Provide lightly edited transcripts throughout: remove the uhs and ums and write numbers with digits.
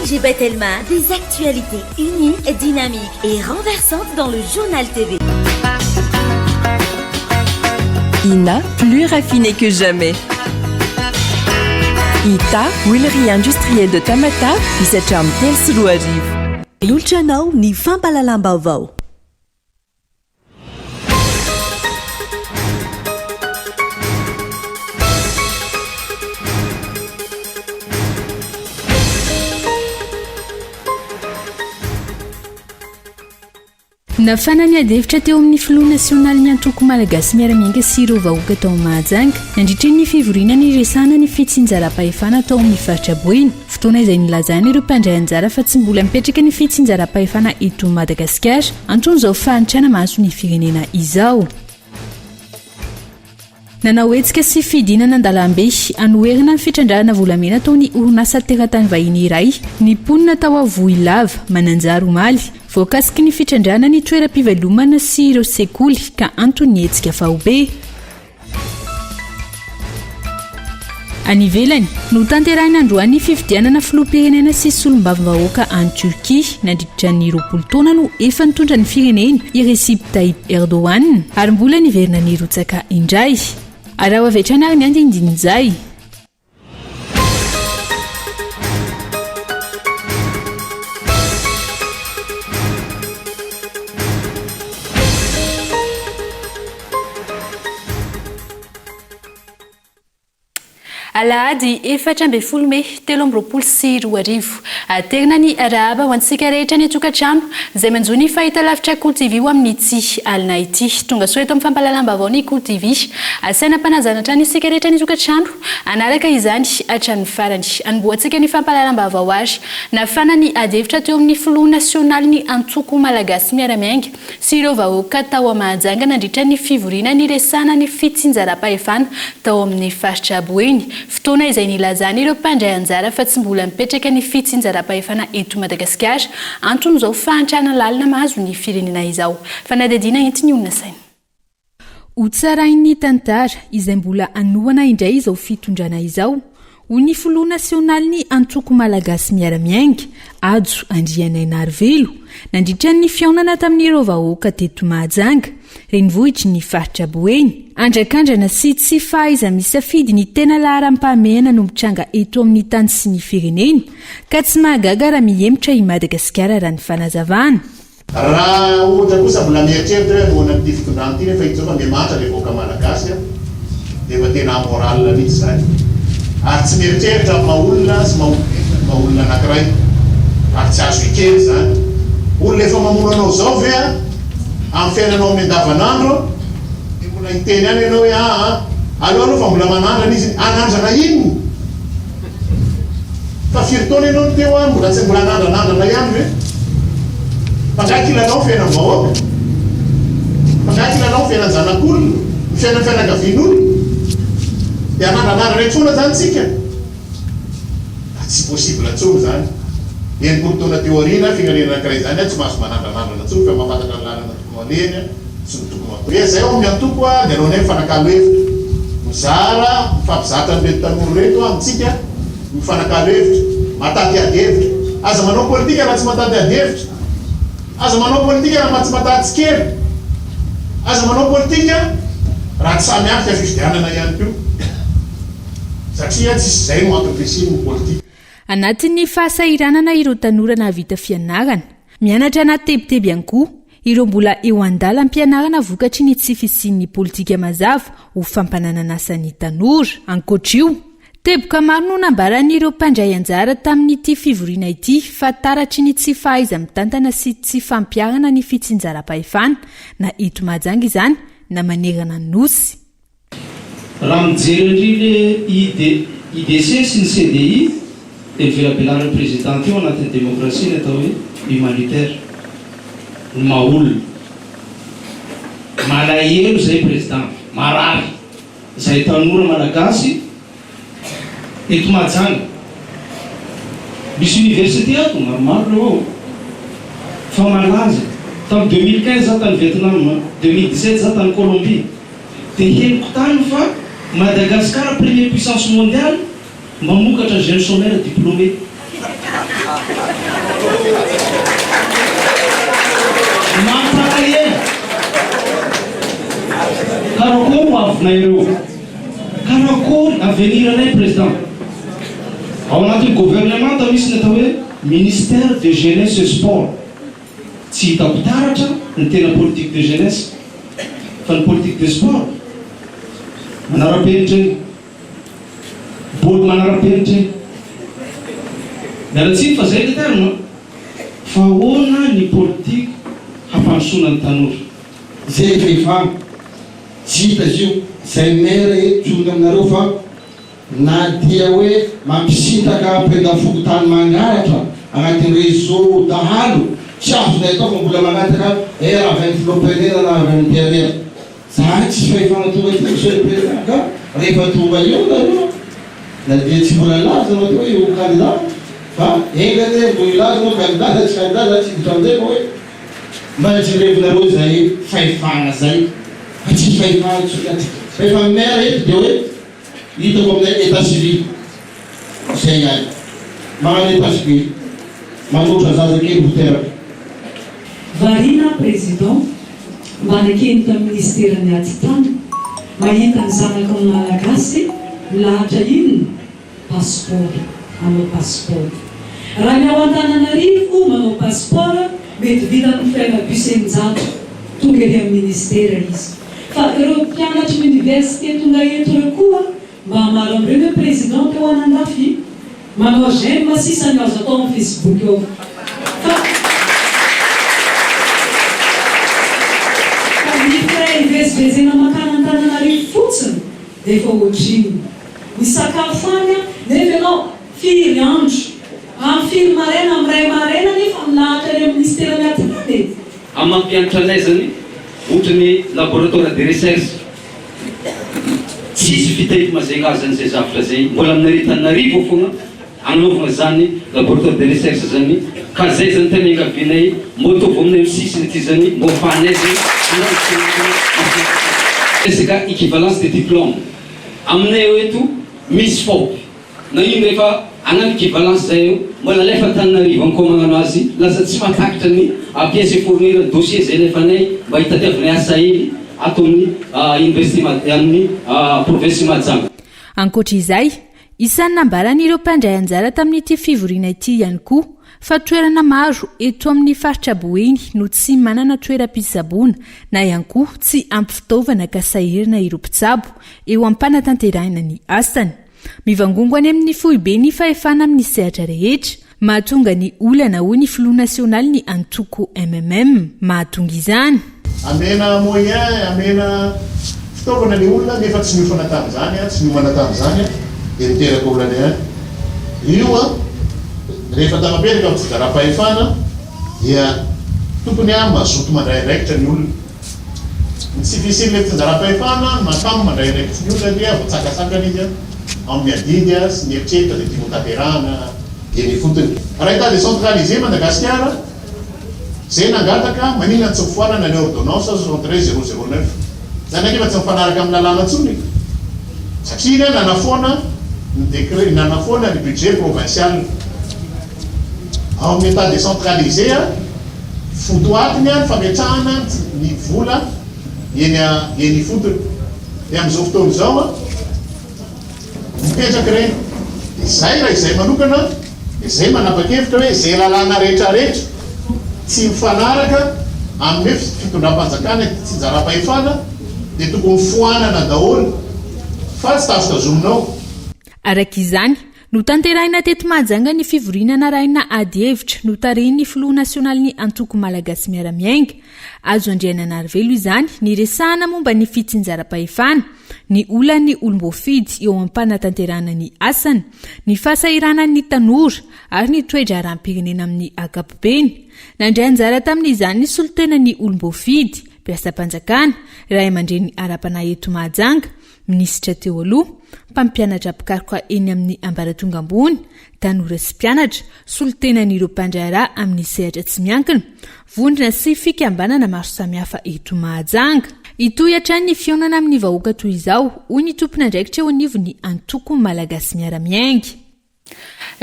ONG Batelma, des actualités uniques, dynamiques et renversantes dans le Journal TV. Ina, plus raffiné que jamais. Ita, huilerie industrielle de Tamatave, misy hatramin'ny 2003. Manolotra anao ny fampahalalam-baovao. Nafana ny adihevitra teo amin'ny filoha nasionalin'ny antoko Malagasy Miara-Miainga sy ireo vahoaka tao Mahajanga nandritra ny fivoriana niresahana ny fitsinjaram-pahefana tao amin'ny faritra Boeny. Fotoana izay nilazan'ireo mpandray anjara fa tsy mbola mipetraka ny fitsinjaram-pahefana eto Madagasikara, anton'izao fahantrana mahazo ny firenena izao. Nanao hetsika sy fidinana an-dalambe hanoherana ny fitrandrahana volamena ataon'ny orinasa teratany vahiny iray ny mponina tao Avohilava, Mananjary omaly. Voakasiky ny fitrandrahana ny toeram-pivelomana sy ireo sekoly ka anton'ny hetsika faobe. Any ivelany, notanterahina androany ny fifidianana filoham-pirenena sy solombavambahoaka any Turquie. Nandritra ny 20 taona no efa nitondra ny firenena i Recep Tayyip Erdogan ary mbola niverina nirotsaka indray. Araho avy hatrany ary ny andinindin'izay. Alahady 14 mey 2023. Aterina ny arahaba ho antsika rehetra any an-tokantrano izay manjo ny fahitalavitra Kolo TV ho amin'ity alina ity. Tonga soa eto amin'ny fampahalalam-baovao ny Kolo TV. Asaina am-panajana hatrany isika rehetra any an-tokantrano hanaraka izany hatramin'ny farany. Hanombohantsika ny fampahalalam-baovao ary nafana ny adihevitra teo amin'ny filoha nasionalin'ny antoko Malagasy Miara-Miainga sy ireo vahoaka tao Mahajanga nandritra ny fivoriana niresahana ny fitsinjaram-pahefana tao amin'ny faritra Boeny, fotoana izay nilazan'ireo mpandray anjara fa tsy mbola mipetraka ny fitsinjaram-pahefana eto Madagasikara, anton'izao fahantrana lalina mahazo ny firenena izao. Fanadihadiana entin'ny olona saina. Ho tsarain'ny tantara izay mbola hanohana indray izao fitondrana izao, hoy ny filoha nasionalin'ny antoko Malagasy Miara-Miainga, Hajo Andrianainarivelo, nandritra ny fihaonana tamin'ireo vahoaka teto Mahajanga, renivohitry ny faritra Boeny. Andrakandrana sy tsy fahaiza-misafidy ny tena laharam-pahamehana no mitranga eto amin'ny tany sy ny firenena, ka tsy mahagaga raha mihemotra i Madagasikara raha ny fanazavana. Raha ohatra kosa mbola mieritreritra hoe hanohana an'ity fitondrana ity nefa hita izao fa miha-mahantra ilay vahoaka malagasy an, dia efa tena amoral mihitsy izany. Ary tsy mieritreritra amin'ny maha olona sy maha olombelona ny maha olona anankiray. Ary tsy azo ekena izany. Olona efa mamono anao izao ve an, amin'ny fiainanao amin'ny andavanandro an, dia mbola hiteny ihany ianao hoe aa, aleo aloha fa mbola manandrana izy, hanandrana inona? Fa firy taona ianao no teo an, mbola tsy mbola anandranandrana ihany ve? Fa nga kilalao ny fiainam-bahoaka? Fa nga kilalao ny fiainan-janak'olona? Ny fiainan'ny fianakavian'olona? Dia anandranandrana eto foana zany tsika? Fa tsy possible intsony zany. 60 taona teo aoriana, firenena anankiray zany an, tsy mahazo manandranandrana intsony fa mahafantatra ny lalana tokony ho alehany an. Tsy ny tokony ho atao. Dia zay ao amin'ny antoko a, dia aleonay mifanakalo hevitra. Mizara, mifampizatra an'ireto tanora ireto amintsika, mifanakalo hevitra, mataty ady hevitra. Aza manao politika raha tsy mataty ady hevitra. Aza manao politika raha tsy mataty tsikera. Aza manao politika raha tsy samy miatrika fifidianana ihany koa. Satria tsisy izay no antony fisian'ny politika. Anatin'ny fahasahiranana ireo tanora nahavita fianarana. Mianatra anaty tebiteby ihany koa ireo mbola eo an-dalam-pianarana vokatry ny tsy fisian'ny politika mazava ho fampananan'asa ny tanora. Ankoatra io, teboka maro no nambaran'ireo mpandray anjara tamin'ity fivoriana ity fa taratry ny tsy fahaiza-mitantana sy tsy fampiharana ny fitsinjaram-pahefana na eto Mahajanga izany na manerana ny Nosy. Raha mijery an-dry le ID, IDC sy ny CDI dia novelabelarin'ny président teo anatin'ny démocratie ny atao hoe humanitaire, ny maha olona. Malahelo izay président, marary izay tanora malagasy Eto Mahajanga. Misy université ato, maromaro ireo ao. Fa malaza. Tamin'ny 2015 za tany Vietnam, 2017 za tany Colombie. Dia henoko tany fa Madagascar premier puissance mondiale mamokatra jeunes chômeurs diplômés. Mampalahelo! Karakory ho avinay ireo? Karakory avenir anay Président? Ao anatin'ny gouvernemanta misy ny atao hoe ministère de jeunesse et sport. Tsy hitako taratra ny tena politique de jeunesse fa ny politique de sport manara-penitra iny. Bôly manara-penitra iny. Miala tsiny fa zay le terme an! Fa ahoana ny politique hampandrosoana ny tanora? Zay vehivavy tsy hita izy io, zay maire eto tsoriko aminareo fa na dia hoe mampisintaka président fokontany mangalatra agnatin'ny réseau dahalo tsy azonay atao fa mbola mangataka air avy amin'ny filoham-pirenena na avy amin'ny PRR. Zany tsisy fahefana tonga aty monsieur le président ka rehefa tonga eo nareo na dia tsy mbola nilaza anao teo hoe ho candidat fa enga anie mbo hilaza anao candidat sa tsy candidat za tsy hiditra amizay fa hoe mba jerevinareo zay fahefana zay fa tsisy fahefana intsony aty rehefa maire eto dia hoe Hitako aminay état civil izay ihany. Magnano état civil, manolotra zaza kely ho teraka. Variana Président mba nekeny tamin'ny ministeran'ny atitany mahita ny zanaka Malagasy milahatra inona? Passeport hanao passeport raha ny ao Antananarivo manao passeport mety vita amin'ny frais-na bus 600 tonga ery amin'ny ministera izy fa ireo mpianatry ny université tonga eto ireo koa mba maro amin'ireny hoe président teo anandafy manao j'aime sisa ny azo atao amin'ny facebook eo fa fa ny frais hivezivezena mankany Antananarivo fotsiny dia efa ohatrinona Ny sakafo any an, nefa ianao firy andro, amin'ny firy maraina, amin'ny iray maraina nefa milahatra any amin'ny minisiteran'ny atitany e! Amin'ny maha mpianatra anay zany ohatry ny laboratoire de recherche tsisy vita eto Majunga zany zay zavtra zay mbola aminareo Antananarivo ao fogna agnaovagna zany laboratoire de recherche zany ka zay zany tegna iangavianay mbô ataovy aminay amy sisiny aty zany mbô afahanay zany hanao fianarana mahafinaritra resaka equivalence de diplôme Aminay eo eto misy fop na ino rehefa agnano equivalence zay eo mbola alefa Antananarivo any koa magnano azy lasa tsy mahatakatra ny pièce fournir dossier zay alefanay mba hitadiavanay asa hely ato amin'ny université amin'ny province Mahajanga. Ankoatra izay, isan'ny nambaran'ireo mpandray anjara tamin'ity fivoriana ity ihany koa fa toerana maro eto amin'ny faritra Boeny no tsy manana toeram-pitsaboana na ihany koa tsy ampy fitaovana ka sahirana ireo mpitsabo eo am-panatanterahina ny asany. Mivangongo any amin'ny foibe ny fahefana amin'ny sehatra rehetra. Mahatonga ny olana, hoy ny filoha nasionalin'ny antoko mmm. Mahatonga izany. Amena moyen, amena fitaovana le olona nefa tsy niofana tamin'izany, tsy niomana tamin'izany dia miteraka olana ihany. Io an, rehefa tafapetraka amin'ny fitsinjaram-pahefana dia tokony mazoto mandray andraikitra ny olona. Ny tsy fisian'ilay fitsinjaram-pahefana no mahakamo mandray andraikitry ny olona dia voatsakatsakana izy amin'ny adidy sy ny eritreritra izay tiany hotanterahana eny ifotony. Raha Etat décentralisé Madagasikara, izay nangataka maninona tsy mifoanana ny ordonnance 73009. Izany anefa tsy mifanaraka amin'ny lalàna intsony e! Satria iny nanafoana ny décret, nanafoana ny budget provincial. Ao amin'ny Etat décentralisé, votoatiny ny fametrahana ny vola eny eny ifotony. Dia amin'izao fotoana izao, mipetraka ireny. Dia izay raha izay manokana, dia izay manapa-kevitra hoe izay lalàna rehetrarehetra tsy mifanaraka amin'ny hoe fitondram-panjakana itsinjaram-pahefana dia tokony foanana daholo fa tsy tazotazomina ao. Araka izany, notanterahina teto Mahajanga ny fivoriana narahina adihevitra notarihin'ny filoha nasionalin'ny antoko Malagasy Miara-Miainga, Hajo Andriananarivelo izany, niresahana momba ny fitsinjaram-pahefana, ny olan'ny olom-boafidy eo am-panatanterahana ny asany, ny fahasahiranan'ny tanora ary ny toe-draharaham-pirenena amin'ny ankapobeny. Nandray anjara tamin'izany ny solontenan'ny olom-boafidy, mpiasam-panjakana, ray aman-dreny ara-panahy eto Mahajanga, minisitra teo aloha, mpampianatra mpikaroka eny amin'ny ambaratonga ambony, tanora sy mpianatra, solontenan'ireo mpandraharaha amin'ny sehatra tsy miankina, vondrona sy fikambanana maro samihafa eto Mahajanga. Hitohy hatrany ny fihaonana amin'ny vahoaka toy izao, hoy ny tompon'andraikitra eo anivon'ny antoko Malagasy Miara-Miainga.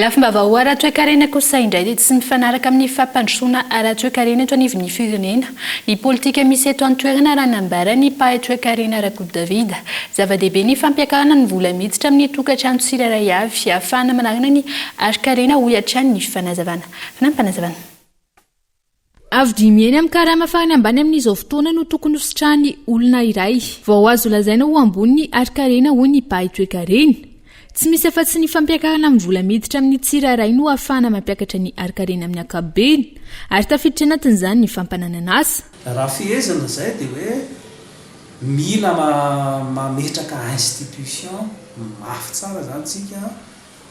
Lafim-baovao ara-toekarena kosa indray dia tsy mifanaraka amin'ny fampandrosoana ara-toekarena eto anivon'ny firenena ny politika misy eto an-toerana raha nambaran'ny mpahay toekarena Rakoto David. Zava-dehibe ny fampiakarana ny vola miditra amin'ny tokantrano tsirairay avy ahafahana manarina ny harin-karena hoy hatrany ny fanazavana. Fanampim-panazavana. Avo dimy heny amin'ny karama farany ambany amin'izao fotoana no tokony hositrahan'ny olona iray vao azo lazaina ho ambony ny harin-karena hoy ny mpahay toekarena. Tsy misy afa-tsy ny fampiakarana amin'ny vola miditra amin'ny tsirairay no ahafahana mampiakatra ny harin-karena amin'ny ankapobeny ary tafiditra anatin'izany ny fampananan'asa. Raha fehezina izay dia hoe mila mametraka institution mafy tsara izany tsika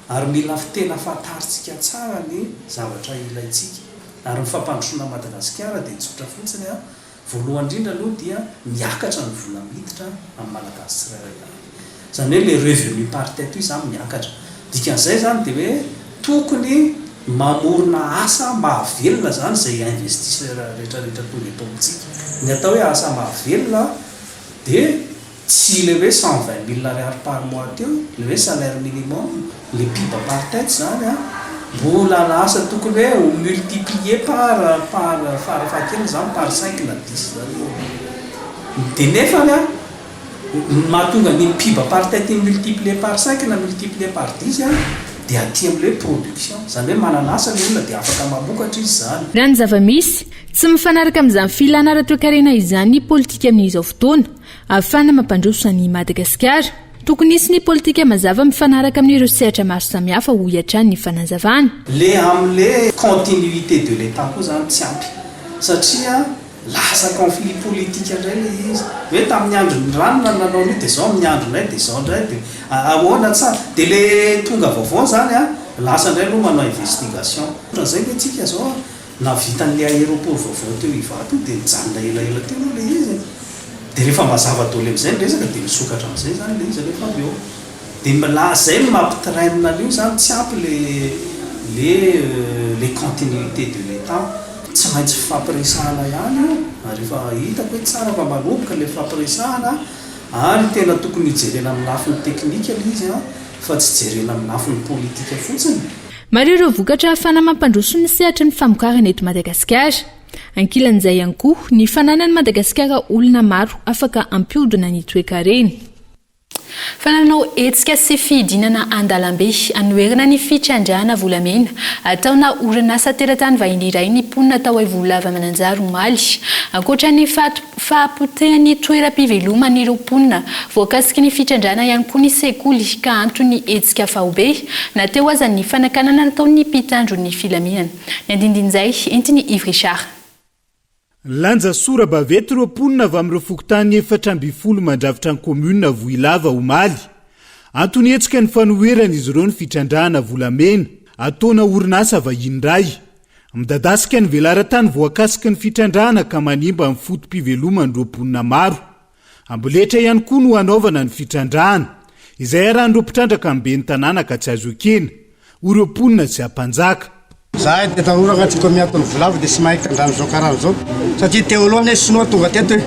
Ary mila tena fantarintsika tsara ny zavatra ilaintsika. Ary ny fampandrosoana an'i Madagasikara dia tsotra fotsiny an, voalohany indrindra aloha dia miakatra ny vola miditra amin'ny Malagasy tsirairay avy. Izany hoe le revenu par tête io izany miakatra. Dikan'izay izany dia hoe tokony mamorona asa mahavelona izany izay investisseur rehetra rehetra tonga eto amintsika. Ny atao hoe asa mahavelona dia Tsy le hoe 120 mille ariary par mois teo, le hoe salaire minimum, le PIB par tête zany an, mbola lasa tokony hoe ho multiplier par par farafahakeliny zany par cinq na dix zany eo. De nefany an, ny mahatonga an'iny PIB par tête iny multiplier par cinq na multiplier par dix an, dia aty amin'ilay hoe production, zany hoe manana asa le olona dia afaka mamokatra izy zany. Raha ny zava-misy, tsy mifanaraka amin'izany filana ara-toekarena izany ny politika amin'izao fotoana. Ahafahana mampandroso an'i Madagasikara. Tokony hisy ny politika mazava mifanaraka amin'ireo sehatra maro samihafa, hoy hatrany ny fanazavana. Le amle continuité de l'Etat koa zany tsy ampy satria lasa conflit politique indray le izy hoe tamin'ny andron'i ranona no nanao an'io de zao amin'ny andronay de zao indray de ahoana tsara de le tonga vaovao zany an lasa indray aloha manao investigation ohatran'izay ve tsika zao an Nahavita an'ilay aéroport vaovao teo Ivato io dia nijanona elaela teo aloha ilay izy e. Dia rehefa mazava daholo amin'izay ny resaka dia misokatra amin'izay izany ilay izy rehefa avy eo. Dia mila, izay no mampi-traîne an'io izany, tsy ampy le le le continuité de l'Etat. Tsy maintsy fifampiresahana ihany io ary efa hitako hoe tsara fa manomboka ilay fifampiresahana ary tena tokony hijerena amin'ny lafiny teknika ilay izy an, fa tsy jerena amin'ny lafiny politika fotsiny. Maro ireo vokatra ahafahana mampandroso ny sehatry ny famokarana eto Madagasikara. Ankilan'izay ihany koa, ny fananan'i Madagasikara olona maro afaka hampihodina ny toekarena. Fa nanao hetsika sy fidinana an-dalambe hanoherana ny fitrandrahana volamena ataona orinasa teratany vahiny iray ny mponina tao Aivolava Mananjary omaly. Ankoatra ny fahapotehan'ny toeram-piveloman'ireo mponina voakasiky ny fitrandrahana ihany koa ny sekoly ka anton'ny hetsika faobe na teo aza ny fanakanana nataon'ny mpitandro ny filaminana. Ny andindin'izay, entin'i Yves Richard. Lanja sora-baventy ireo mponina avy amin'ireo fokontany 14 mandrafitra ny kaominina Vohilava omaly. Antony hetsika ny fanoheran'izy ireo ny fitrandrahana volamena ataona orinasa vahiny iray. Midadasika ny velaran-tany voakasiky ny fitrandrahana ka manimba ny foto-piveloman'ireo mponina maro. Amboletra ihany koa no hanaovana ny fitrandrahana, izay arahan'ireo mpitrandraka amin'ny ben'ny tanàna ka tsy azo ekena, hoy ireo mponina tsy hampanjaka. Zahay dia tanora ka tsy koa miato ny volavo dia tsy mahay mitrandrana izao karana izao satria teo aloha anie sinoa tonga teto e,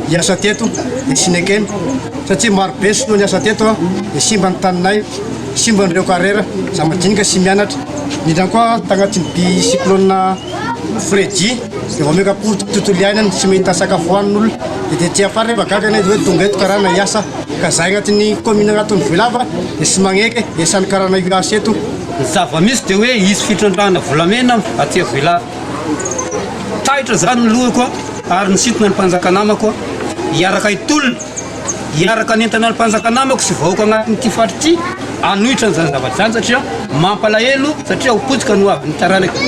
hiasa teto dia tsy nekena satria maro be sinoa niasa teto a, dia simba ny taninay, simba ireo carrière, za madinika sy mianatra, indrindra koa tagnatin'ny by cyclone Freddy dia vao maika potika tontolo iainana, tsy mahita sakafo hohanina olona, dia tety afara rehefa gaga anie hoe tonga eto karana hiasa ka zahay agnatin'ny commune agnatin'ny Vohilava dia tsy magneky hiasan'ny karana io asa eto. Ny zava-misy dia hoe hisy fitrandrahana volamena aty Vohilava. Taitra izany ny lohako ary nisintona ny mpanjaka namako hiaraka hitolona. Hiaraka hanentana ny mpanjaka namako sy vahoaka agnatin'ity faritra ity hanohitra an'izany zavatra izany satria mampalahelo satria ho potika ny hoavin'ny taranaka.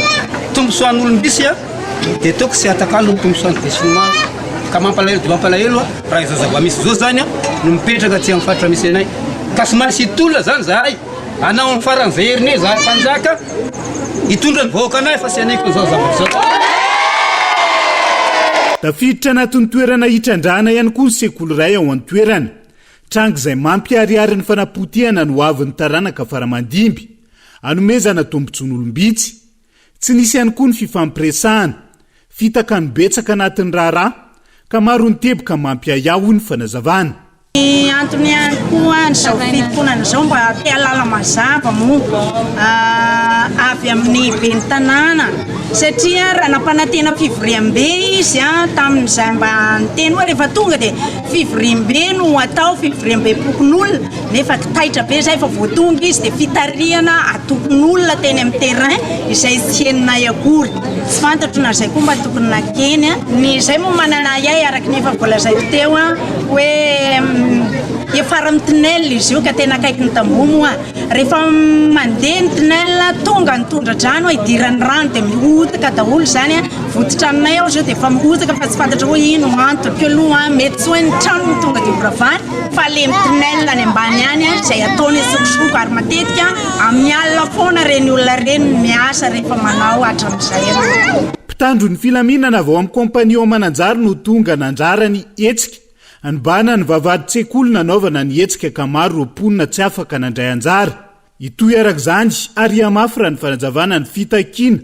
Tombontsoan'olom-bisy dia ataoko tsy hatakalo ny tombontsoan'ny besinimaro ka mampalahelo dia mampalahelo raha izao zava-misy izao izany no mipetraka aty amin'ny faritra misy anay ka tsy maintsy hitolona izany zahay. Hanao amin'ny faran'izay herinay izahay mpanjaka hitondra ny vahoakanay fa tsy hanaiky an'izao zavatra izao. Tafiditra anatin'ny toerana hitrandrahana ihany koa ny sekoly iray ao an-toerana. Tranga izay mampiharihary ny fanapotehana ny hoavin'ny taranaka faramandimby, hanomezana tombontsoan'olom-bitsy. Tsy nisy ihany koa ny fifampiresahana. Fitaka no betsaka anatin'ny raharaha, ka maro ny teboka mampiahiahy, hoy ny fanazavana. Ny antony ihany koa an'izao fitokonana izao mba te hahalala mazava moa avy amin'ny ben'ny tanàna satria raha nampanantena fivoriambe izy tamin'izay mba niteny hoe rehefa tonga dia fivoriambe no atao, fivoriambem-pokonolona nefa taitra be izay fa vao tonga izy dia fitarihana atokon'olona teny amin'ny terrain izay tsy henonay akory. Tsy fantatro na izay koa mba tokony nakeny. Ny izay moa manana ahiahy araka ny efa voalazaiko teo hoe hiafara amin'ny tunnel izy io ka tena akaiky ny tamboho moa. Rehefa mandeha ny tunnel tonga ny tondra-drano idiran'ny rano dia mihotaka daholo izany. Vodi-tranonay ao izao dia efa mihotaka fa tsy fantatra hoe ino antony. Teo aloha mety tsy hoe ny trano no tonga dia horavana fa le tunnel any ambany any izay ataony an-tsokosoko ary matetika Amin'ny alina foana ireny olona ireny no miasa rehefa manao hatramin'izay aloha. Mpitandro ny filaminana avy ao amin'ny kaompania ao Mananjary no tonga nandrara ny hetsika. Nibahana ny vavahadin-tsekoly nanaovana ny hetsika ka maro ireo mponina tsy afaka nandray anjara. Hitohy araka izany ary hihamafy raha ny fanazavana ny fitakiana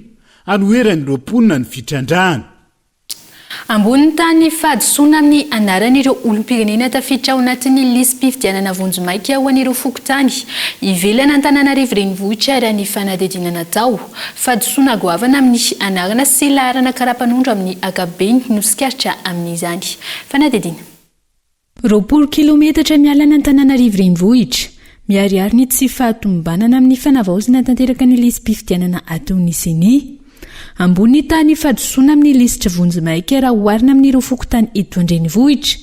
hanoheran'ireo mponina ny fitrandrahana. Ambonin'ny tany fahadisoana amin'ny anaran'ireo olom-pirenena tafiditra ao anatin'ny lisi-pifidianana vonjimaika ho an'ireo fokontany ivelan'Antananarivo Renivohitra raha ny fanadihadiana natao. Fahadisoana goavana amin'ny anarana sy laharana karapanondro amin'ny ankapobeny no tsikaritra amin'izany. Fanadihadiana. 20 kilometatra miala an'Antananarivo Renivohitra, miharihary ny tsy fahatomombanana amin'ny fanavaozana tanteraka ny lisi-pifidianana ataon'ny Ceni. Ambony ny tahan'ny fahadisoana amin'ny lisitra vonjimaika raha oharina amin'ireo fokontany eto an-drenivohitra.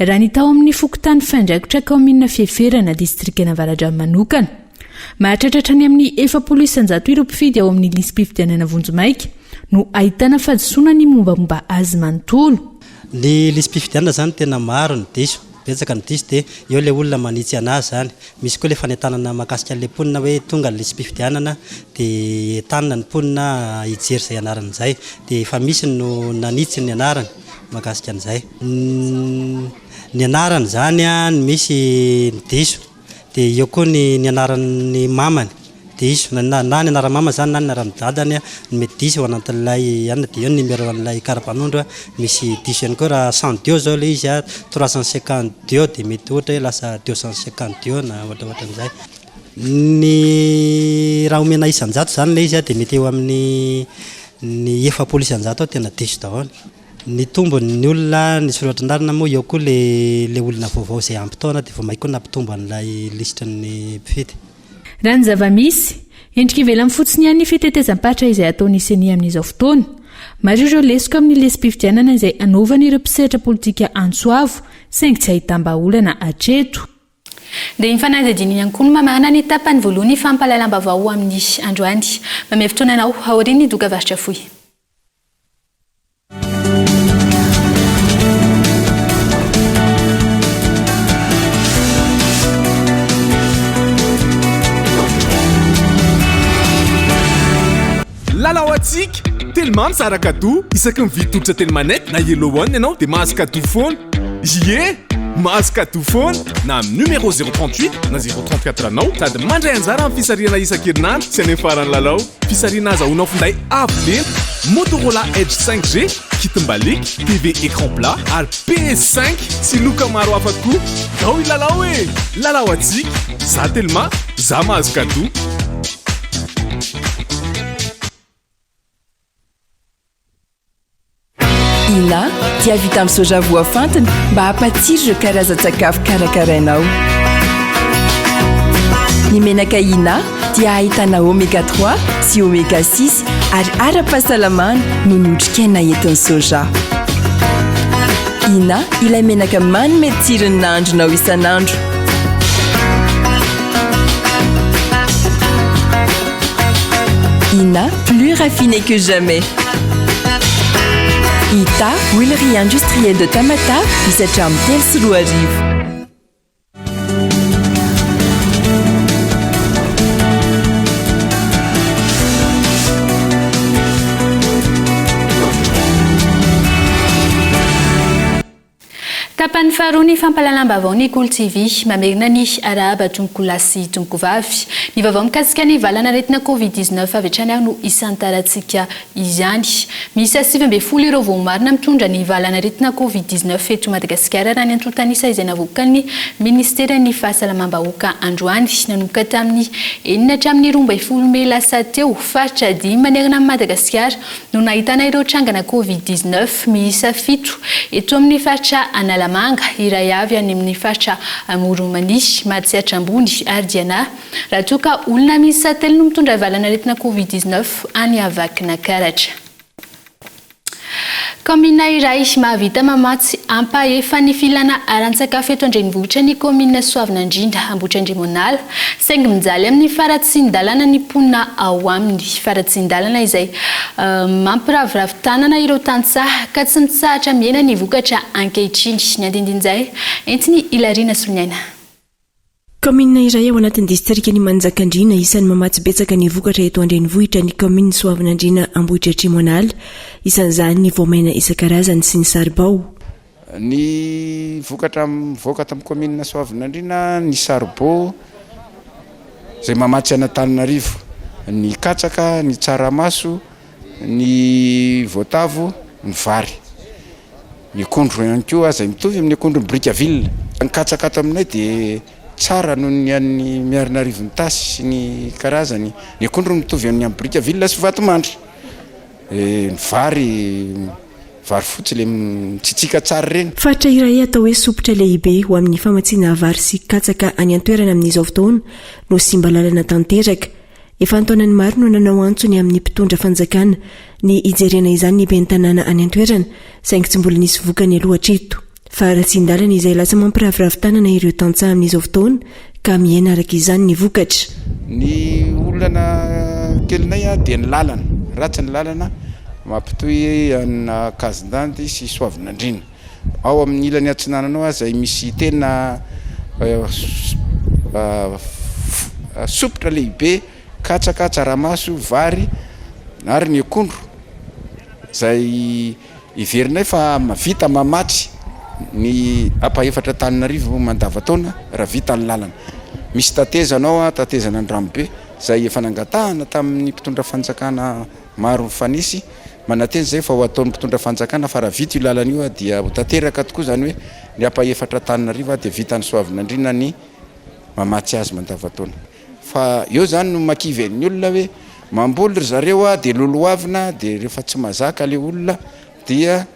Raha ny tao amin'ny fokontany Fandraikotra kaominina Fieferana, distrikan'Avaradrano manokana. Mahatratra hatrany amin'ny 40% ireo mpifidy ao amin'ny lisi-pifidianana vonjimaika no ahitana fahadisoana ny mombamomba azy manontolo. Ny lisi-pifidianana zany tena maro ny diso, betsaka ny diso dia eo ilay olona manitsy anazy zany. Misy koa ilay fanentanana mahakasika an'ilay mponina hoe tonga ny lisi-pifidianana dia entanina ny mponina hijery izay anarany izay. Dia efa misy no nanitsy ny anarany mahakasika an'izay. Ny anarany zany no misy ny diso. Dia eo koa ny ny anaran'ny mamany diso, na na ny anaran'ny mamany izany na ny anaran'ny dadany no mety diso ao anatin'ilay anona, dia eo ny numéro an'ilay kara-panondro misy diso ihany koa, raha cent deux izao ilay izy an, trois cent cinquante deux dia mety ohatra hoe lasa deux cent cinquante deux na ohatrohatran'izay. Ny raha omena isan-jato izany ilay izy an, dia mety eo amin'ny ny 40 isan-jato eo tena diso daholo. Nitombo ny olona nisoratra anarana moa eo koa le le olona vaovao izay ampy taona dia vao mainka koa nampitombo an'ilay lisitry ny mpifidy. Raha ny zava-misy, endrika ivelany fotsiny ihany ny fitetezam-paritra izay ataon'ny Ceni amin'izao fotoana. Maro ireo lesoka amin'ny lisi-pifidianana izay anaovan'ireo mpisehatra politika antso avo, saingy tsy ahitam-bahaolana hatreto. Dia iny fanadihadiana iny ihany koa no mamarana ny tapany voalohany fampahalalam-baovao amin'ny androany. Mamehy fotoana anao aorian'ny dokavarotra fohy. Lalao antsika! Telma mizara cadeau isaky ny mividy tolotra Telmanet na Yellow One ianao dia mahazo cadeau foana. Ie! Mahazo cadeau foana na amin'ny numéro 038 na 034 anao sady mandray anjara amin'ny fisarihana isan-kerinandro sy any amin'ny faran'ny lalao. Fisarihana azahoanao finday avo lenta, Motorola Edge 5G, kit mbaliaka, TV écran plat ary PS 5 sy loka maro hafa koa. Ndao hilalao e! Lalao antsika! Za Telma, za mahazo cadeau. Ina dia vita amin'ny soja voafantina mba hampatsiro ireo karazan-tsakafo karakarainao. Ny menaka Ina dia ahitana oméga 3 sy oméga 6 ary ara-pahasalamana noho ny otrikaina entin'ny soja. Ina ilay menaka manome tsiro ny nahandronao isan'andro. Ina, plus raffiné que jamais. Ita, huilerie industrielle de Tamatave, misy hatramin'ny 2003. Tapany faharoa ny fampahalalam-baovao ny Kolo TV. Mamerina ny arahaba tompokolahy sy tompokovavy. Ny vaovao mikasika ny valan'aretina Covid 19 avy hatrany ary no isantarantsika izany. Miisa 19 ireo voamarina mitondra ny valan'aretina Covid 19 eto Madagasikara raha ny antontan'isa izay navoakan'ny Ministeran'ny Fahasalamam-bahoaka androany. Nanomboka tamin'ny enina hatramin'ny 12 mey lasa teo, faritra dimy manerana an'i Madagasikara no nahitana ireo trangana Covid 19 miisa fito eto amin'ny faritra Analamanga, iray avy any amin'ny faritra Amoron'i Mania, Matsiatra Ambony ary Diana, raha toa ka olona miisa telo no mitondra valan'aretina Covid 19 any Vakinakaratra. Kaominina iray mahavita mamatsy ampahefan'ny filana ara-tsakafo eto an-drenivohitra ny kaominina Soavinandriana Ambohitrandriamonala, saingy mijaly amin'ny faharatsian-dalana ny mponina ao aminy. Faharatsian-dalana izay mampiraviravy tanana ireo tantsaha ka tsy mitsahatra mihena ny vokatra ankehitriny. Ny andindin'izay entin'i Hilariana Soniaina. Kaominina iray ao anatin'ny distrikan'i Manjakandriana isan'ny mamatsy betsaka ny vokatra eto an-drenivohitra ny kaominina Soavinandriana Ambohidratrimo An'ala, isan'izany ny voamaina isan-karazany sy ny saribao. Ny vokatra mivoaka ato amin'ny kaominina Soavinandriana, ny saribao izay mamatsy an'Antananarivo, ny katsaka, ny tsaramaso, ny voatavo, ny vary. Ny akondro ihany koa izay mitovy amin'ny akondron'i Brickaville. Ny katsaka ato aminay dia tsara noho ny an'ny Miarinarivon'itasy sy ny karazany. Ny akondro mitovy amin'ny an'i Brickaville sy Vatomandry. Ny vary, vary fotsy ilay mitsitsika tsara ireny. Faritra iray atao hoe sompitra lehibe ho amin'ny famatsiana vary sy katsaka any an-toerana amin'izao fotoana no simba lalana tanteraka. Efa an-taonany maro no nanao antso ny amin'ny mpitondra fanjakana ny hijerena izany ny ben'ny tanàna any an-toerana, saingy tsy mbola nisy vokany aloha hatreto. Faharatsian-dalana izay lasa mampiraviravy tanana ireo tantsaha amin'izao fotoana ka mihena araka izany ny vokatra. Ny olana kelinay dia ny lalana, ratsy ny lalana mampitohy an'Ankazondandy sy Soavinandriana. Ao amin'ny ilany atsinanana ao izay misy tena sompitra lehibe, katsaka, tsaramaso, vary ary ny akondro izay heverinay fa mahavita mamatsy ny ampahefatra Antananarivo mandavantaona raha vita ny lalana. Misy tetezana ao, tetezana Andranobe izay efa nangatahana tamin'ny mpitondra fanjakana maro mifanesy. Manantena izay fa ho ataon'ny mpitondra fanjakana fa raha vita io lalana io dia ho tanteraka tokoa izany hoe ny ampahefatr'Antananarivo dia vitan'i Soavinandriana ny mamatsy azy mandavantaona. Fa eo izany no makivy an'ny olona hoe mamboly ry zareo dia lolohavina dia rehefa tsy mahazaka ilay olona dia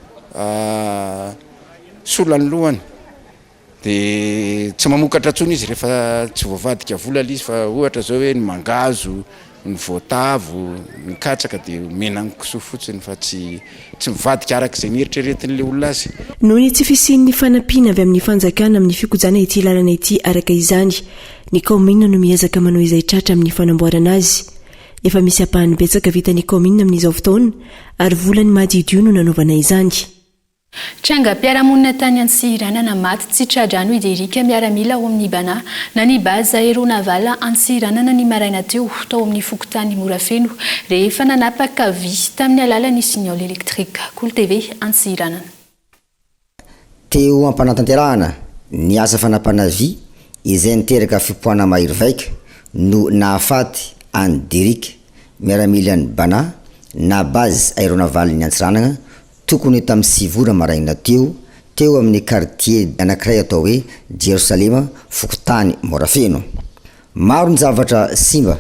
sola ny lohany. Dia tsy mamokatra intsony izy rehefa tsy voavadika vola ilay izy fa ohatra izao hoe ny mangahazo, ny voatavo, ny katsaka dia omena ny kisoa fotsiny fa tsy tsy mivadika araka izay nieritreretin'ilay olona azy. Noho ny tsy fisian'ny fanampiana avy amin'ny fanjakana amin'ny fikojana ity lalana ity araka izany, ny kaominina no miezaka manao izay tratra amin'ny fanamboarana azy. Efa misy ampahany betsaka vitan'ny kaominina amin'izao fotoana ary volan'ny madiodio no nanaovana izany. Trangam-piarahamonina tany Antsiranana, maty tsy tra-drano i Derrick, miaramila ao amin'ny Bana, na ny Base Aéronavale Antsiranana ny maraina teo, tao amin'ny fokontany Morafeno, rehefa nanapaka vy tamin'ny alalan'ny signal électrique. Kolo TV, Antsiranana. Teo am-panatanterahana ny asa fanapana vy izay niteraka fipoahana mahery vaika no nahafaty an'i Derrick, miaramilan'ny Bana, na Base Aéronavale-n'i Antsiranana, Tokony ho tamin'ny sivy ora maraina teo, teo amin'ny kartie anankiray atao hoe Jerosalema, fokontany Morafeno. Maro ny zavatra simba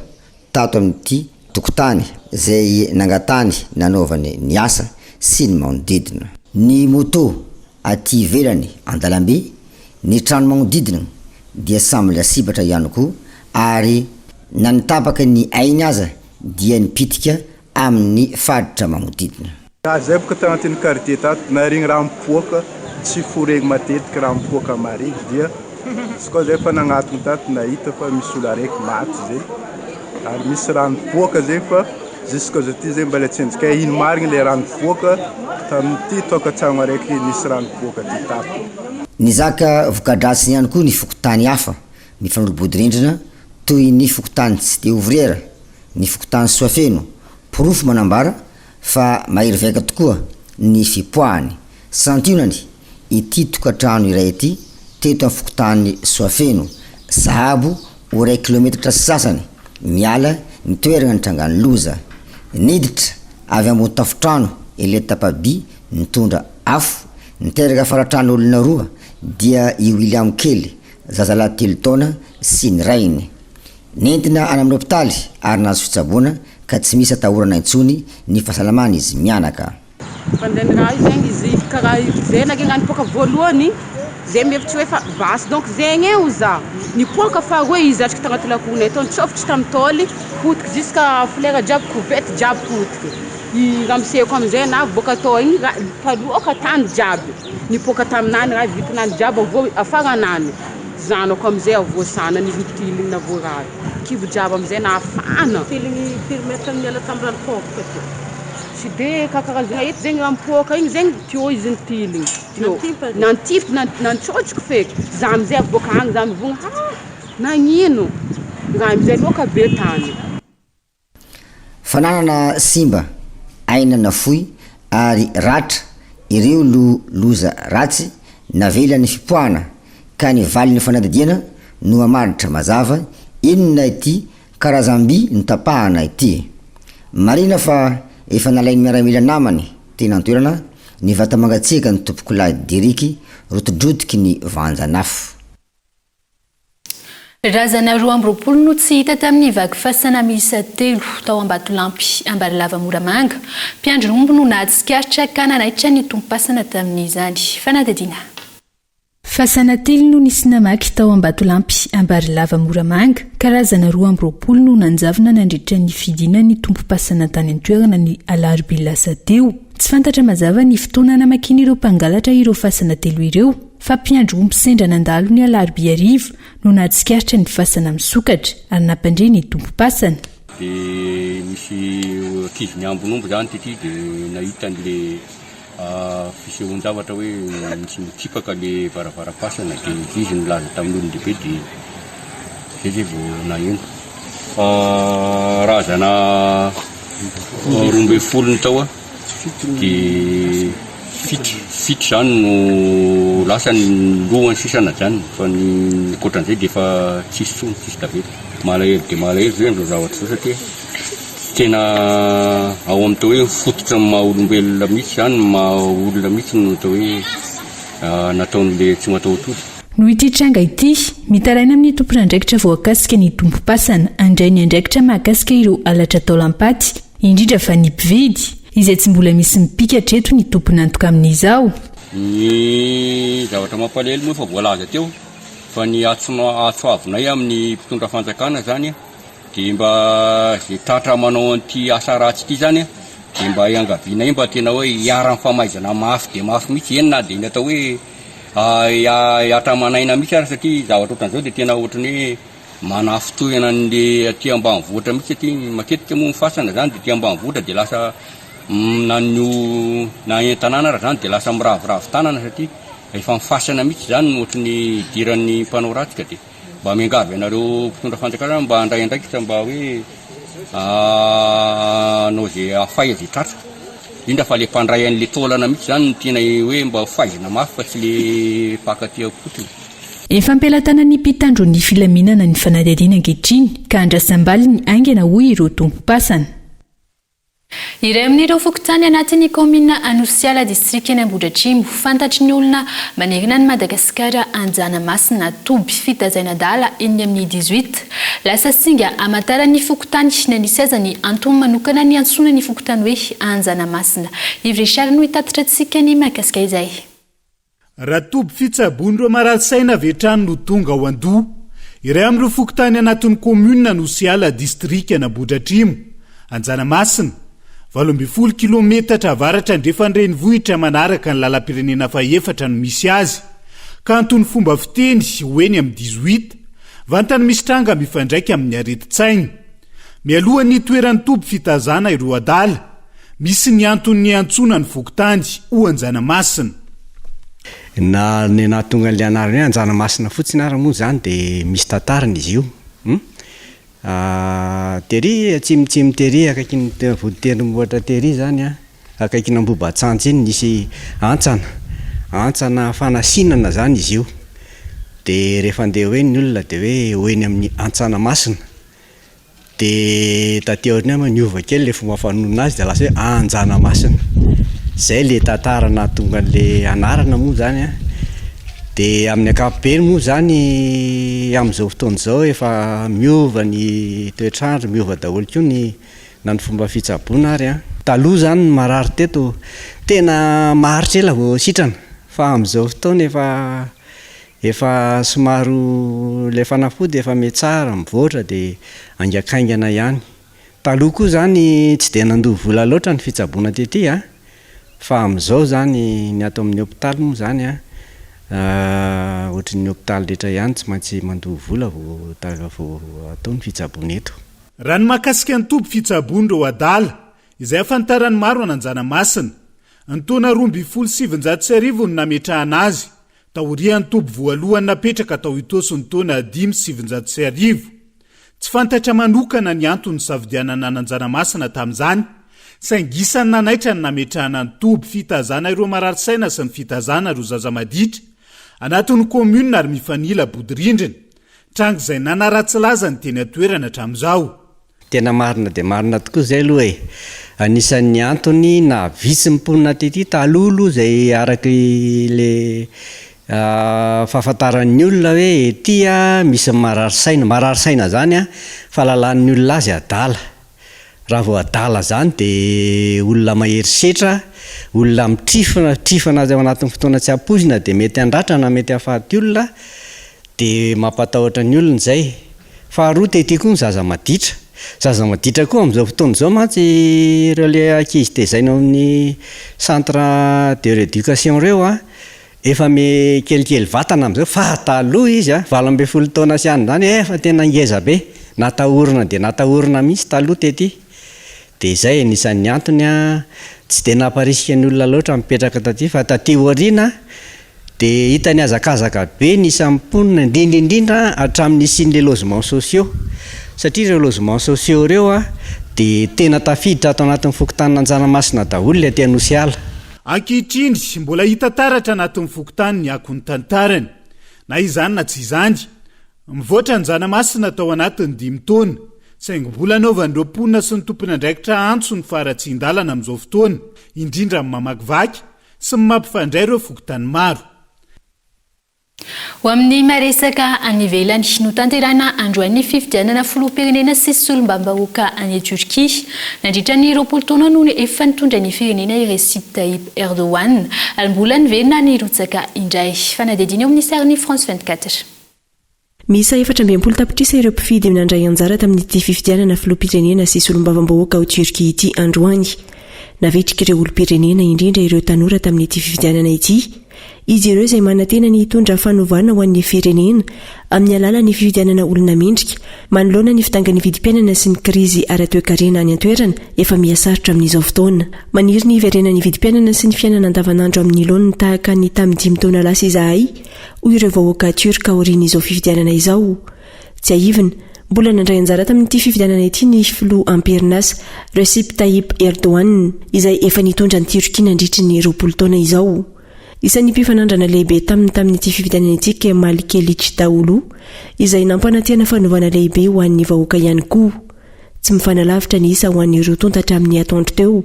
tato amin'ity tokontany izay nangatany nanaovany ny asa sy ny manodidina. Ny moto aty ivelany an-dalambe, ny trano magnodidina dia samy lasibatra ihany koa ary na ny tapaky ny ainy aza dia nipitika amin'ny faritra magnodidina. Za zay boka tagnatin'ny quartier tato naharegny raha mipoaka tsy foregny matetiky raha mipoaka maregny dia izy koa zay efa nagnatogno tato nahita fa misy olo araiky maty zay ary misy raha nipoaka zay fa jusqu'à zao ty zay mbola tsy endrikay ino marigny le raha nipoaka tamin'ity tokantragno araiky nisy raha nipoaka ty tato. Nizaka voka-dratsiny ihany koa ny fokontany hafa mifanolo-bodirindrina toy ny fokontany Cité Ouvrière, ny fokontany Soafeno, porofo manambara fa mahery vaika tokoa ny fipoahany. Santionany ity tokantrano iray ity teto amin'ny fokontany Soafeno, sahabo ho iray kilometatra sy sasany miala ny toerana nitrangan'ny loza. Niditra avy ambony tafontrano ilay tapa-by nitondra afo, niteraka faratran'olona roa dia i William kely, zazalahy telo taona sy ny rainy. Nentina any amin'ny hopitaly ary nahazo fitsaboana ka tsy misy atahorana intsony ny fahasalamany izy mianaka. Fandehan'ny raha io zegny izy karaha zay nage raha nipoaka voalohany zay mihevitry hoe fa basy donc zegny e hoy za, nipoaka faharoe izy atriky tagnaty lakoronay tao nitsôfotry tamin'ny tôly potiky jusqu'à folera jiaby kovety jiaby potiky, i ramoseko amizay navy bôka tao igny raha taloha tany jiaby nipoaka taminany raha vitinany jiaby avô afaranany. Zanako amizay avoasana ny tiliny navoarary kibo jiaby amizay nafana. Tiliny firy mètre niala tamin'ny rano pompe teo? Tsy de kakarazana eto zegny raha mipoaka igny zegny teo izy nitiliny teo nantify nantsôtsiko feky za amizay avy boaka agny za mivogno ha nagnino raha amizay loaka be tany. Fananana simba, aina nafoy ary ratra ireo lo loza ratsy navelan'ny fipoahana ka ny valin'ny fanadihadiana no mamaritra mazava inona ity karazam-by notapahana ity. Marihina fa efa nalain'ny miaramila namany teny an-toerana ny vata-mangatsiaka ny tompokolahy Deriky rotidrotiky ny vanjan'afo. Razana 22 no tsy hita tamin'ny vaky fasana miisa telo tao Ambatolampy, Ambarilava Moramanga. Mpiandry omby no nahatsikaritra ka nanaitra ny tompom-pasana tamin'izany. Fanadihadiana. Fasana telo no nisy namaky tao Ambatolampy, Ambarilava Moramanga, ka razana 22 no nanjavona nandritra ny fidinan'ny tompom-pasana tany an-toerana ny alarobia lasa teo. Tsy fantatra mazava ny fotoana namakian'ireo mpangalatra ireo fasana telo ireo. Fa mpiandry omby sendra nandalo ny alarobia hariva no nahatsikaritra ny fasana misokatra ary nampandre ny tompom-pasana. Dia nisy ankizy niambin'omby izany tety dia nahita an'le fisehoan-javatra hoe nisy nikipaka le varavaram-pasana dia izy nilaza tamin'ny olon-dehibe dia zay zay vao naheno. Fa razana 12 ny tao. Dia fito, fito izany no lasa ny lohany sisa najanona fa ny ankoatran'izay dia efa tsisy intsony, tsisy tavela. Malahelo dia malahelo zay amin'izao zavatra izao satria tena ao amin'ny atao hoe fototra ny maha olombelona mihitsy izany, ny maha olona mihitsy no atao hoe nataon'ilay tsy mataho-tody. Noho ity tranga ity, mitaraina amin'ny tompon'andraikitra voakasika ny tompom-pasana handray ny andraikitra mahakasika ireo halatra taolam-paty Indrindra fa ny mpividy, izay tsy mbola misy mipika hatreto ny tompon'antoka amin'izao. Ny zavatra mampalahelo moa efa voalaza teo fa ny antso antso avinay amin'ny mpitondra fanjakana zany dia mba ze tratra manao an'ity asa ratsy ity zany dia mba iangavianay mba tena hoe hiharan'ny famaizana mafy dia mafy mihitsy, eny na dia ny atao hoe hihatra aman'aina mihitsy ary satria zavatra ohatran'izao dia tena ohatran'ny hoe Manafintohina an'le aty ambanivohitra mihitsy aty, matetika moa ny fasana zany de aty ambanivohitra de lasa na ny o na eny an-tanàna ary zany de lasa miraviravy tanana satria efa ny fasana mihitsy zany no ohatry ny idiran'ny mpanao ratsy ka de mba miangavy anareo mpitondra fanjakana mba handray andraikitra mba hoe hanao ze hafay ze tratra, indrindra fa le mpandray an'le taolana mihitsy zany no tiana hoe mba ho faizina mafy fa tsy le mpaka aty am-potony. Efa am-pelatanan'ny mpitandro ny filaminana ny fanadihadiana ankehitriny ka andrasam-baliny haingana hoy ireo tompom-pasana. Iray amin'ireo fokontany anatin'ny kaominina Anosiala, distrikan'i Ambohidratrimo, fantatry ny olona manerana an'i Madagasikara Anjanamasina, toby fitazain'adala eny amin'ny dix-huit. Lasa singa hamantaran'ny fokontany na nisy aza ny antony manokana niantsoana ny fokontany hoe Anjanamasina. Yves Richard no hitatitra antsika ny mahakasika izay. Raha toby fitsaboan'ireo marary saina avy hatrany no tonga ao Andoha, iray amin'ireo fokontany anatin'ny kaominina Anosiala, distrikan'Ambohidratrimo, Anjanamasina, 18 kilometatra avaratra andrefan'ny renivohitra manaraka ny lalam-pirenena fahefatra no misy azy, ka anton'ny fomba fiteny ho eny amin'ny dix-huit, vantany misy tranga mifandraika amin'ny aretin-tsaina. Mialohan'ny hitoeran'ny toby fitazana ireo adala, misy ny antony niantsoana ny fokontany ho Anjanamasina. Na ny nahatonga an'ilay anarana hoe Anjanamasina fotsiny ary moa izany dia misy tantarany izy io. Hum. Tery atsimotsimo tery akaikin'ny voditendrombohitra tery izany an, akaikin'Ambohibatsantsy iny nisy hantsana. Antsana fanasinana izany izy io. Dia rehefa handeha ho eny ny olona dia hoe ho eny amin'ny Antsana Masina. Dia taty aoriana moa niova kely ilay fomba fanonona azy dia lasa hoe Anjanamasina. Izay ilay tantara nahatonga an'ilay anarana moa izany an. Dia amin'ny ankapobeny moa izany amin'izao fotoana izao efa miova ny toetr'andro, miova daholo koa ny na ny fomba fitsaboana ary an. Taloha izany ny marary teto tena maharitra ela vao sitrana fa amin'izao fotoana efa Efa somary ilay fanafody efa mihatsara, mivoatra dia haingankaingana ihany. Taloha koa izany tsy dia nandoa vola loatra ny fitsaboana tety a, fa amin'izao izany ny ato amin'ny hopitaly moa izany a, ohatry ny hopitaly rehetra ihany tsy maintsy mandoa vola vao vao atao ny fitsaboana eto. Raha ny mahakasika ny toby fitsaboan'ireo adala, izay ahafantaran'ny maro an'Anjanamasina. Ny taona 1912 no nametrahana azy, Taorian'ny toby voalohany napetraka tao Itaosy ny taona 1905. Tsy fantatra manokana ny antony nisafidianana an'Anjanamasina tamin'izany, saingy isan'ny nanaitra ny nametrahana ny toby fitazana ireo marary saina sy ny fitazana ireo zaza maditra anatin'ny kaominina ary mifanila bodirindrina, tranga izay nanaratsy laza ny teny an-toerana hatramin'izao. Tena marina dia marina tokoa izay aloha e! Anisan'ny antony naha vitsy ny mponina tety taloha aloha izay araka ilay fahafantaran'ny olona hoe ety misy ny marary saina, marary saina izany an, fahalalan'ny olona azy adala, raha vao adala izany dia olona mahery setra, olona mitrifona, trifona azy ao anatin'ny fotoana tsy ampoizina dia mety handratra na mety hahafaty olona, dia mampatahotra ny olona izay. Faharoa tety koa ny zaza maditra. Zaza maditra koa amin'izao fotoana izao mantsy ireo le ankizy tezaina ao amin'ny centre de rééducation ireo an, efa me kelikely vatana amin'izao fa taloha izy an, 18 taona sy any izany efa tena ngeza be, natahorana dia natahorana mihitsy taloha tety. Dia izay anisan'ny antony an, tsy dia namparisika ny olona loatra mipetraka taty fa taty aoriana Dia hita nihazakazaka be ny isan'ny mponina, indrindra indrindra hatramin'ny nisian'ilay logements sociaux. Satria ireo logements sociaux ireo dia tena tafiditra ato anatin'ny fokontanin'Anjanamasina daholo ilay aty Anosiala. Ankehitriny, mbola hita taratra anatin'ny fokontany ny akon'ny tantarany. Na izany na tsy izany, mivoatra Anjanamasina tao anatin'ny dimy taona, saingy mbola anaovan'ireo mponina sy ny tompon'andraikitra antso ny faharatsian-dalana amin'izao fotoana, indrindra amin'ny mamakivaky sy ny mampifandray ireo fokontany maro. Ho amin'ny maresaka any ivelany, notanterahina androany ny fifidianana filoham-pirenena sy solombavambahoaka any Turquie. Nandritra ny 20 taona no efa nitondra ny firenena i Recep Tayyip Erdogan ary mbola niverina nirotsaka indray. Fanadihadiana eo amin'ny sarin'ny France 24. Miisa 64 tapitrisa ireo mpifidy nandray anjara tamin'ity fifidianana filoham-pirenena sy solombavambahoaka ao Turquie ity androany. Navetrik'ireo olom-pirenena, indrindra ireo tanora tamin'ity fifidianana ity, izy ireo izay manantena ny hitondra fanovana ho an'ny firenena amin'ny alalan'ny fifidianana olona mendrika manoloana ny fidangan'ny vidim-piainana sy ny krizy ara-toekarena any an-toerana efa miha sarotra amin'izao fotoana. Maniry ny hiverenan'ny vidim-piainana sy ny fiainana andavanandro amin'ny laoniny tahaka ny tamin'ny dimy taona lasa izahay, hoy ireo vahoaka Turc aorian'izao fifidianana izao. Tsiahivina, mbola nandray anjara tamin'ity fifidianana ity ny filoha am-perinasa Recep Tayyip Erdogan, izay efa nitondra an'i Turquie nandritry ny 20 taona izao. Isan'ny mpifanandrana lehibe taminy tamin'ity fifidianana ity Kemal Kılıçdaroğlu, izay nampanantena fanovana lehibe ho an'ny vahoaka ihany koa. Tsy mifanalavitra ny isa ho an'ny roa tonta hatramin'ny atoandro teo.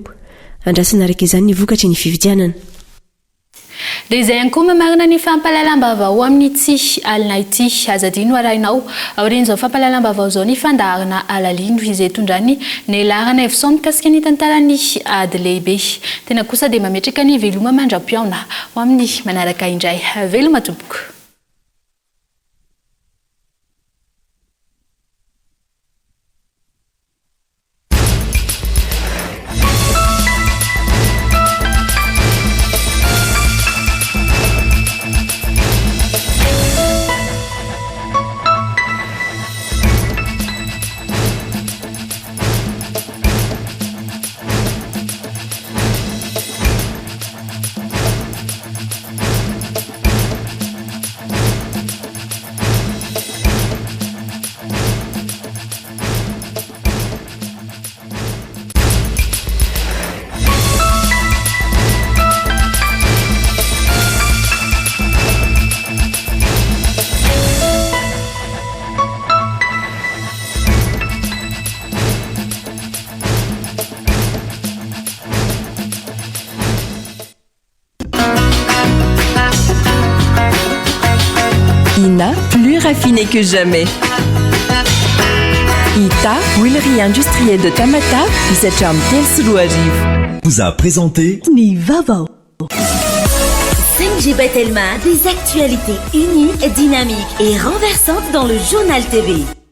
Andrasana araka izany ny vokatry ny fifidianana. Dia izay ihany koa mamarana ny fampahalalam-baovao amin'ity alina ity. Aza adino arahinao aorian'izao fampahalalam-baovao izao ny fandaharana Alalino izay itondran'i Nela Ranaivoson mikasika ny tantaran'ny ady lehibe. Tena kosa dia mametraka ny veloma mandra-pihaona ho amin'ny manaraka indray. Veloma tompoko. raffinée que jamais. Ita, huilerie industrielle de Tamatave, misy hatramin'ny 2003. Vous a présenté Ny vaovao. 5G by Telma, des actualités uniques, dynamiques et renversantes dans le journal TV.